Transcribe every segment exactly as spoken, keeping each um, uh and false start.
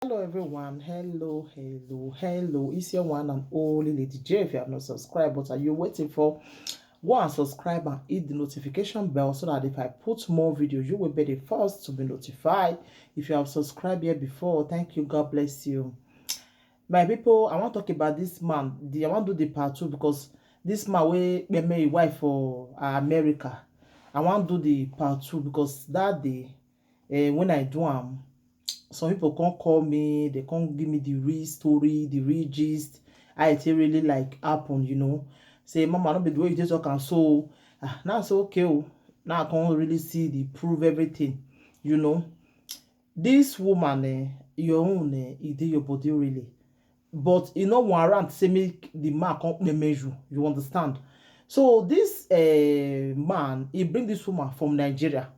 Hello everyone, hello, hello, hello. It's your one and only Lady J. If you have not subscribed, what are you waiting for? Go and subscribe and hit the notification bell so that if I put more videos, you will be the first to be notified. If you have subscribed here before, thank you, God bless you. My people, I want to talk about this man. The, I want to do the part two because this man wey kpeme him wife for uh, America. I want to do the part two because that day, eh, when I do am, some people come call me, they come give me the real story, the real gist. I tell really like happen, you know. Say, "Mama, no be the way you just talk and so." Ah, now so okay, oh. Now I can't really see the prove everything, you know. This woman, eh, your own, eh, e dey your body really. But e no warrant say make the man come kpeme you, you understand? So this eh, man, he bring this woman from Nigeria,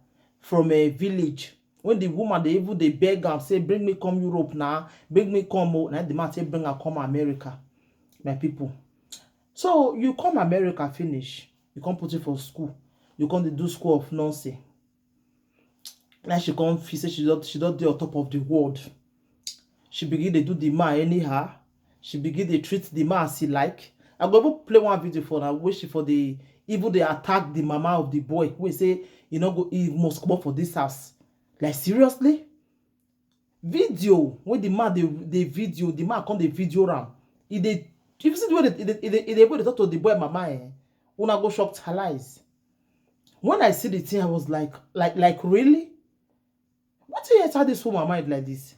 from a village. When the woman dey even dey beg am, say, "Bring me come Europe now, bring me come," oh, na the man say, "Bring her come America, my people." So you come America finish, you come put it for school, you come dey do school of nursing. Now she come feel say she don she don dey on top of the world. She begin dey do the man anyhow. She begin dey treat the man as he like. I go even play one video for her wey she for dey even dey attack the mama of the boy wey say he no go he must comot for this house. Like seriously? Video wey the man dey dey video, the man come dey video am. E dey if you see the way they, they, they, they, they talk to the boy mama, eh, una go shock her lies. When I see the thing, I was like, like, like, really? What do you enter this woman mind like this?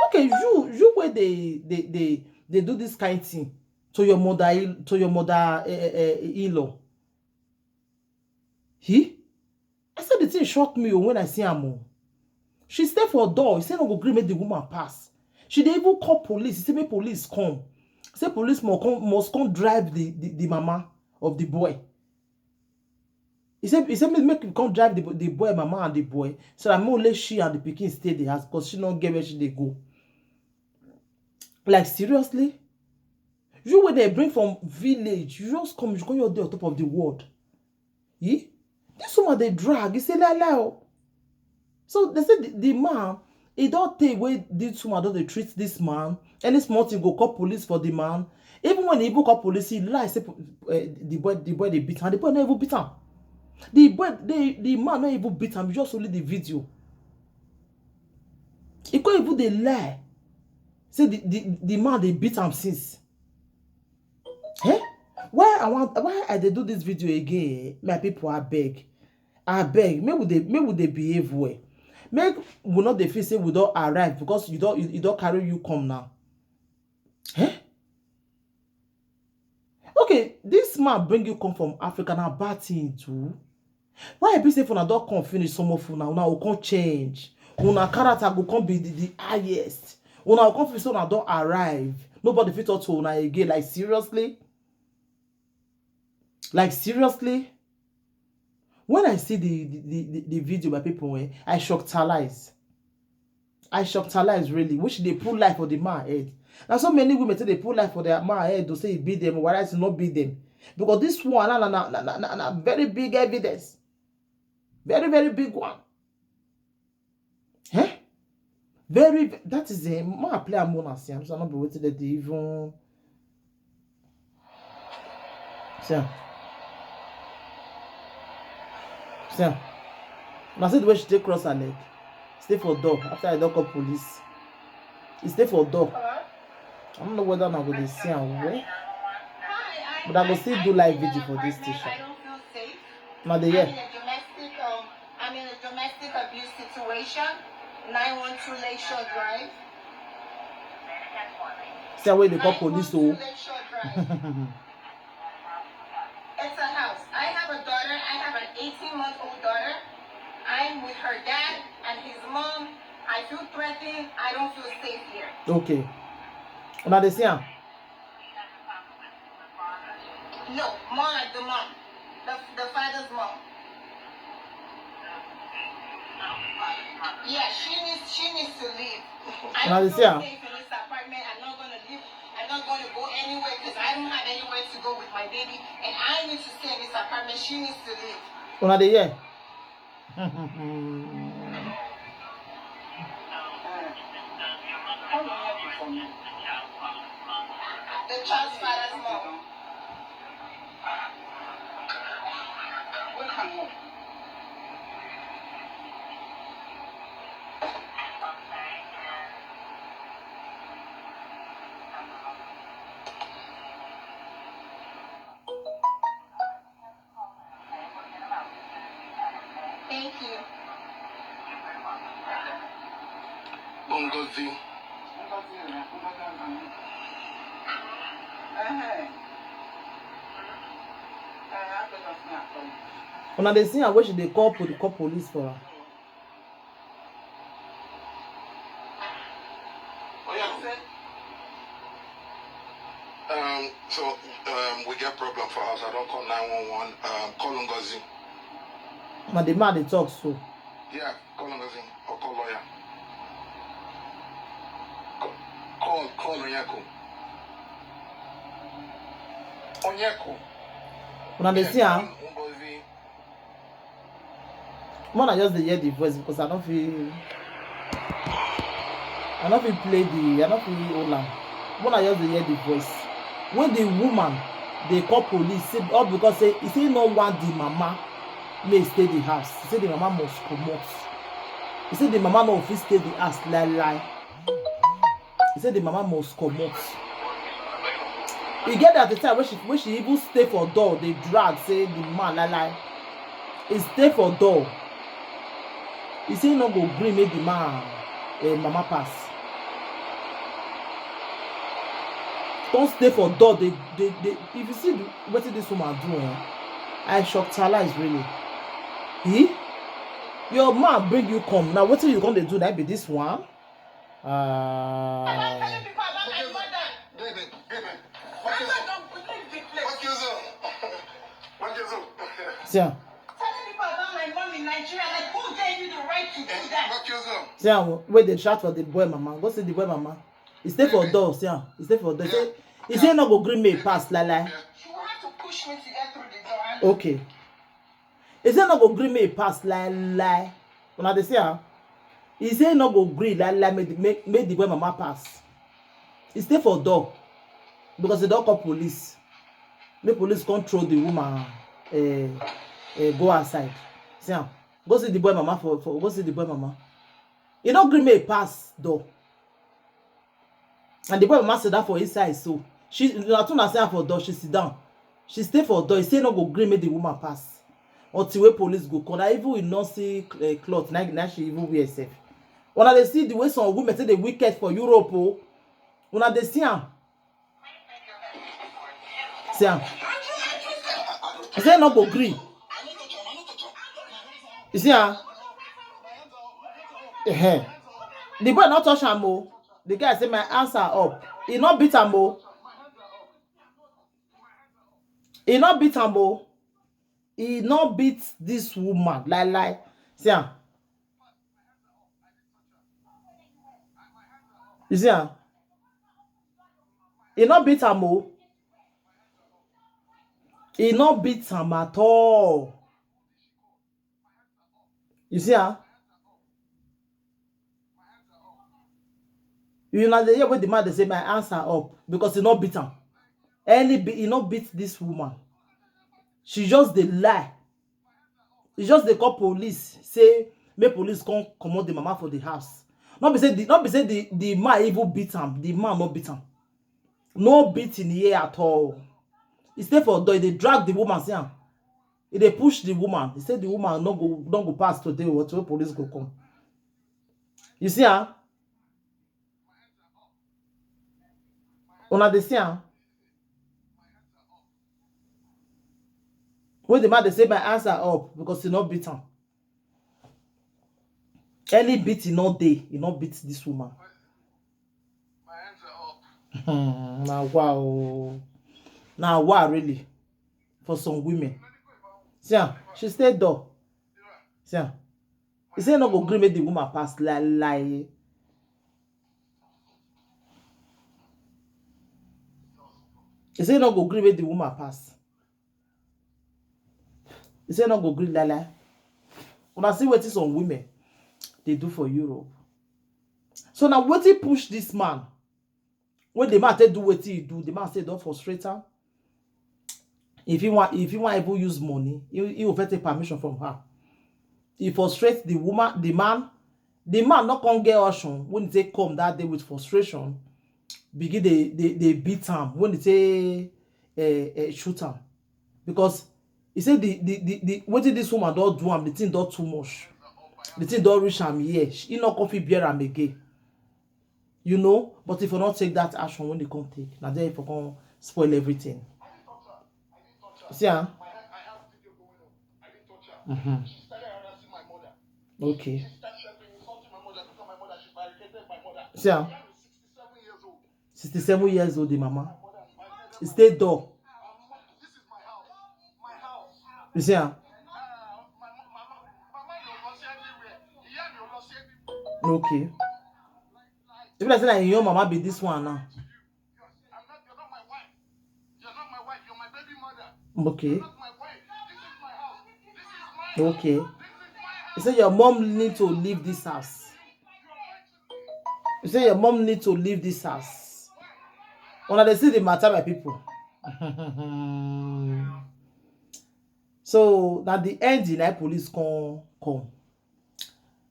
Okay, you, you where they, they, they, they do this kind thing to your mother, to your mother eh, eh, eh, in-law. He? I said the thing shocked me oh, when I see am oh. She stay for door. He say no go gree make the woman pass. She dey even call police. He say make police come. He say police must come, must come drive the, the, the mama of the boy. He said, he said make him come drive the, the boy, mama and the boy. So that more let she and the pikin stay the house because she don't get where she dey go. Like seriously? You wey they bring from village, you just come, you come your day on top of the world. He? This woman they drag, he say la la. So they say the, the man, he don't take away this woman, don't they treat this man. Any small thing go call police for the man. Even when he even call police, he lie say uh, the boy, the boy they beat her. The boy never beat him. The boy, the, the man not even beat him. Just only the video. He can't even they lie. Say the, the, the man they beat him since. Eh? Why I want why I they do this video again? My people, I beg. I beg. May would they may would they behave well? Make we not the feel say we don't arrive because you don't you, you don't carry you come now. Eh? Okay, this man bring you come from Africa now, bad thing too. Why I be say for una don come finish some of una, una go come change. Una character go come be the, the highest. Una go come feel say una don arrive. Nobody fit talk to una again. Like seriously? Like seriously? When I see the the, the, the video by people, eh, I shocked her lies. I shocked her lies really. Which they put life for the man head. Now so many women say they put life for their man head to say he beat them, whereas he not beat them. Because this one na na na na na very big evidence. Very, very big one. Eh? Very ve- that is a man play a mona siam, so not be waiting that they even siam. Siam. Now see the way she take cross her leg. Stay for door. After I don't call police. He stay for door. I don't know whether I'm going to see him where. But I go still do live video for this station. Now they hear. I'm in a domestic abuse situation. Nine one two Lakeshore Drive. See where they call police oh. It's a house. I have a daughter. I have an eighteen month old daughter. I'm with her dad and his mom. I feel threatened. I don't feel safe here. Okay. Una dey see am? No, mom, the mom, the, the father's mom. Yeah, she needs she needs to leave. I Una dey see am? Safe in this apartment. I'm not gonna leave. I'm not gonna go anywhere because I don't have anywhere to go with my baby, and I need to stay in this apartment. She needs to leave. Una dey hear? The child's father's mom. Wake am up. Thank you. Ngozi. Una dey see am wey she dey call poli- call police for her. Um, so um, we get problem for house. I don't call nine one one. Um, call Ngozi. Na the man dey talk so. Yeah, call Ngozi or call lawyer. Call, call, call Onyeko. Onyeko. Una dey see am? Ngozi. When I just dey hear the voice because I don't feel I don't feel play the I don't feel hold am. When I just dey hear the voice, when the woman dey call police, say all because say he say no want the mama may stay the house. He say the mama must comot. He say the mama no fit stay the house lie lie. He say the mama must comot. E get that the time when she when she even stay for door dey drag say the man lie lie. He stay for door. He say he no go gree make the man eh, mama pass. Come stay for door dey dey dey if you see the, wetin this woman do eh, I shock talize really. He? Your man bring you come now wetin you come dey do na be this one? Uh, See am. See am wey dey shout for the boy mama. Go see the boy mama. He stay for door. See am. He stay for door. Say he say no go gree me pass lie lie. Okay. He say no go gree me pass lie lie. Una dey see am? He say no go gree lie lie make the, make, make the boy mama pass. He stay for door because he don call police. Make police come throw the woman uh, uh, go outside. See am? Go see the boy mama for, for go see the boy mama. He no gree me pass door. And the boy mama sit down for inside so she na too na say am for door she sit down she stay for door he say no go gree make the woman pass until wey police go come na even he no see uh, cloth na na she even wear sef una dey see the way some women take dey wicked for europe o una dey see am see am he say no go gree you see am uh-huh. The boy no touch am o. The guy say my hands are up. He no beat am o. He no beat am o. He no beat this woman. Lie lie. See am. You see am. He no beat am o. He no beat am at all. You see am. You know the year wey the man dey say my hands are up because he no beat am. Any be he no beat this woman. She just dey lie. He just dey call police say make police come comot the mama for the house. No be say the no be say the the man even beat am. The man no beat am. No beating here at all. He stay for door. He dey drag the woman. See am. He dey push the woman. He say the woman no go no go pass today. What wey police go come. You see am? Una dey see am? Wey the man dey say my hands are up because he no beat am. Any beat he no dey, he no beat this woman. Hmm, na wa o. Na wa really for some women. See am, she stay door. See am. He say no go gree make the woman pass lie lie. He say no go gree make the woman pass. He say no go gree lie lie. Una see wetin some women dey do for Europe. So now wetin push this man? When the man take do wetin he do, the man say don frustrate am. If he want, if he want even use money, he, he will first take permission from her. He frustrate the woman, the man. The man not come get option when he take come that day with frustration. Begin they they, they beat him when he say uh, uh, shoot him because he said the the the, the wetin this woman don do am, the thing don too much. The thing don reach am here. He not come fit bear am again. You know, but if you not take that action when they come take, now there if you come spoil everything. See, huh? Mm-hmm. Okay. See, huh? Sixty-seven years old, the mama. He stay door. You see, huh? Okay. If I say that your mama be this one now. Okay. Okay. You say your mom need to leave this house. You say your mom need to leave this house. When they see the matter, my people. So now the end, the night police come come.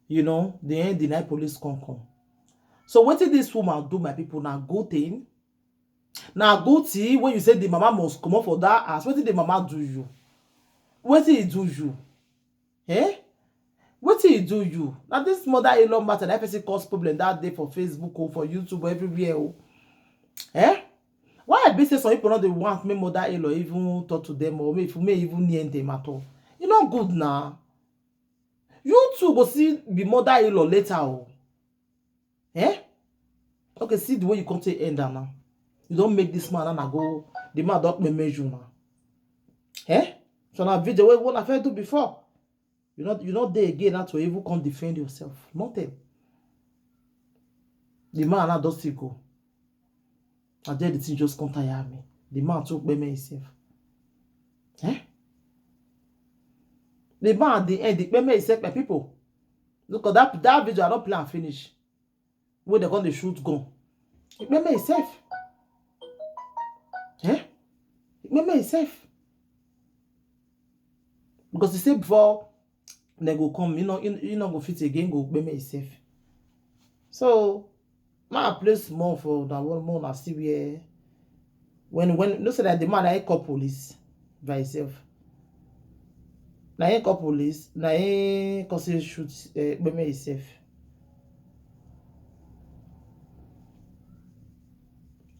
You know, the end, the night police come come. So what did this woman do, my people? Now good thing. Now good thing when you say the mama must come up for that house. What did the mama do you? What did he do you? Eh? What did he do you? Now this mother-in-law matter that person cause problem that day for Facebook or for YouTube or everywhere. Oh. Eh? Why I be say some people not they want me mother-in-law even talk to them or me if me even near them at all. You know good now. You two go see be mother-in-law later. Oh. Eh? Okay, see the way you come to end am now. You don't make this man and I go. The man don't make measure now. Eh? So now video wey one I do before. You not you not there again now to even come defend yourself. Nothing. The man now does still go. And then the thing just come tire me. The man took me himself. Eh? The man at the end, the payment himself, my people. Look at that that video, I don't plan finish. Where they gonna shoot gun. He payment himself. Eh? He payment himself. Because he said before they go come, you know, you, you know go fit again, go payment himself. So my place more for that one more I see where when when no say that the man I call police by himself. Na him call police, na him call say shoot uh, Kpeme himself.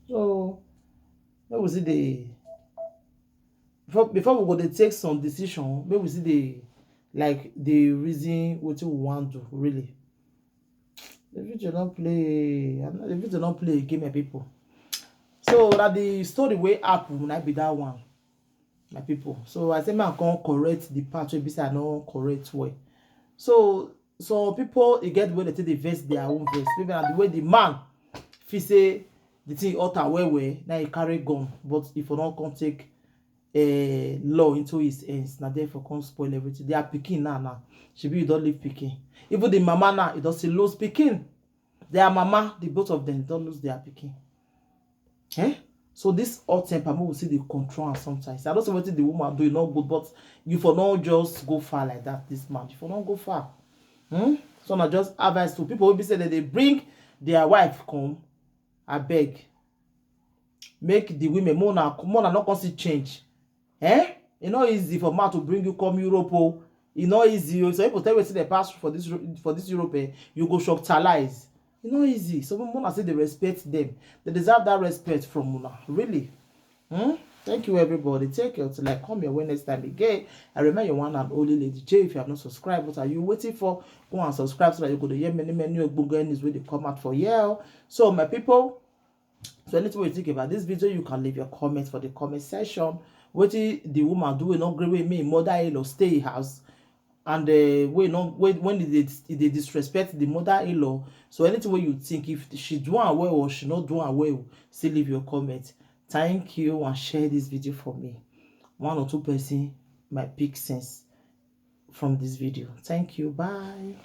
So make we see the before before we go dey take some decision, make we see the like the reason wetin we wan do really. The video don play, the video don play again, my people. So that the story wey happen na be that one, my people. So I say man come correct the part wey be say I no correct well. So some people e get where they take dey vex their own vex. Maybe na the way the man feel say the thing hot am well well, na he carry gun. But if you don come take uh, law into his hands, na there for come spoil everything. Their pikin now now. Shebi you don leave pikin. Even the mama now, you don still lose pikin. Their mama, the both of them don lose their pikin. Eh? So this hot temper, we will see the control and sometimes. I don't say what the woman do, e no good, but you for no just go far like that, this man. You for no go far. Hmm? So na just advice to people wey be say that they bring their wife come, I beg. Make the women more na more na not come see change. Eh? E no easy for man to bring you come Europe. Oh. E no easy. Oh. So people tell you see the pass for this for this Europe, eh? You go shock talize. E no easy. So more na say they respect them. They deserve that respect from una. Really. Hmm? Thank you, everybody. Take care till I come your way next time again. I remain your one and only Lady J. If you have not subscribed, what are you waiting for? Go and subscribe so that you go to hear many, many ogbonge news wey dey come out for here. So, my people, so anything you think about this video, you can leave your comments for the comment section. What the woman do will not agree with me, mother-in-law stay house. And uh, we no when when they, they disrespect the mother-in-law. So anything wey you think, if she do am well or she not do am well, still leave your comment. Thank you and share this video for me. One or two person might pick sense from this video. Thank you. Bye.